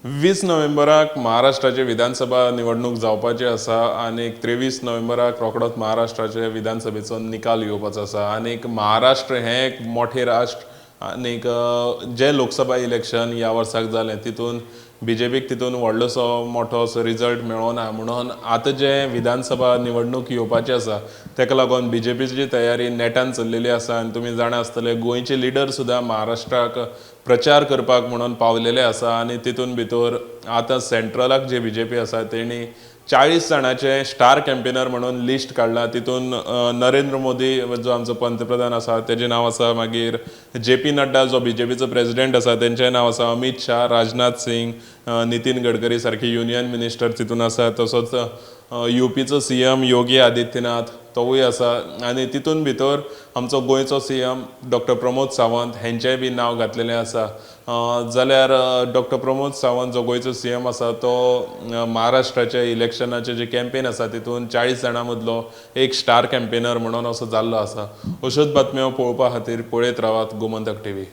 20 नोव्हेंबराक महाराष्ट्राचे विधानसभा निवडणूक जावपाची आसा आनी 23 नोव्हेंबराक रोखडोच महाराष्ट्राचे विधानसभेचो निकाल येवपाचो आसा. आनीक महाराष्ट्र हें एक मोठें राष्ट्र आनीक जें लोकसभा इलेक्शन ह्या वर्साक जालें तितून बीजेपीक तितून व्हडलोसो मोठो असो रिजल्ट मेळोना, म्हणून आतां जें विधानसभा निवडणूक येवपाची आसा तेका लागून बीजेपीची तयारी नेटान चल्लेली आसा. आनी तुमी जाणा आसतले, गोंयचे लिडर सुद्दां महाराष्ट्राक प्रचार करपाक म्हणून पावलेले आसा. आनी तितून भितर आतां सेंट्रलाक जे बीजेपी आसा तेणी 40 जाणाचे स्टार कॅम्पेनर म्हणून लिस्ट काडला. तितून नरेंद्र मोदी जो आमचो पंतप्रधान आसा तेजें नांव आसा, मागीर जे पी नड्डा जो बीजेपीचो प्रेजिडेंट आसा तेंचें नांव आसा, अमीत शाह, राजनाथ सिंग, नितीन गडकरी सारखे युनियन मिनिस्टर तितून आसा, तसोच युपीचो सीएम योगी आदित्यनाथ तोवूय आसा. आनी तितून भितर आमचो गोंयचो सीएम डॉक्टर प्रमोद सावंत हेंचेंय बी नांव घातलेलें आसा. जाल्यार डॉक्टर प्रमोद सावंत जो गोंयचो सीएम आसा तो महाराष्ट्राचे इलेक्शनाचे जे कॅम्पेन आसा तितून 40 जाणां मदलो एक स्टार कॅम्पेनर म्हणून असो जाल्लो आसा. अश्योच बातम्यो पळोवपा खातीर पळयत रावात गोमंतक टीव्ही.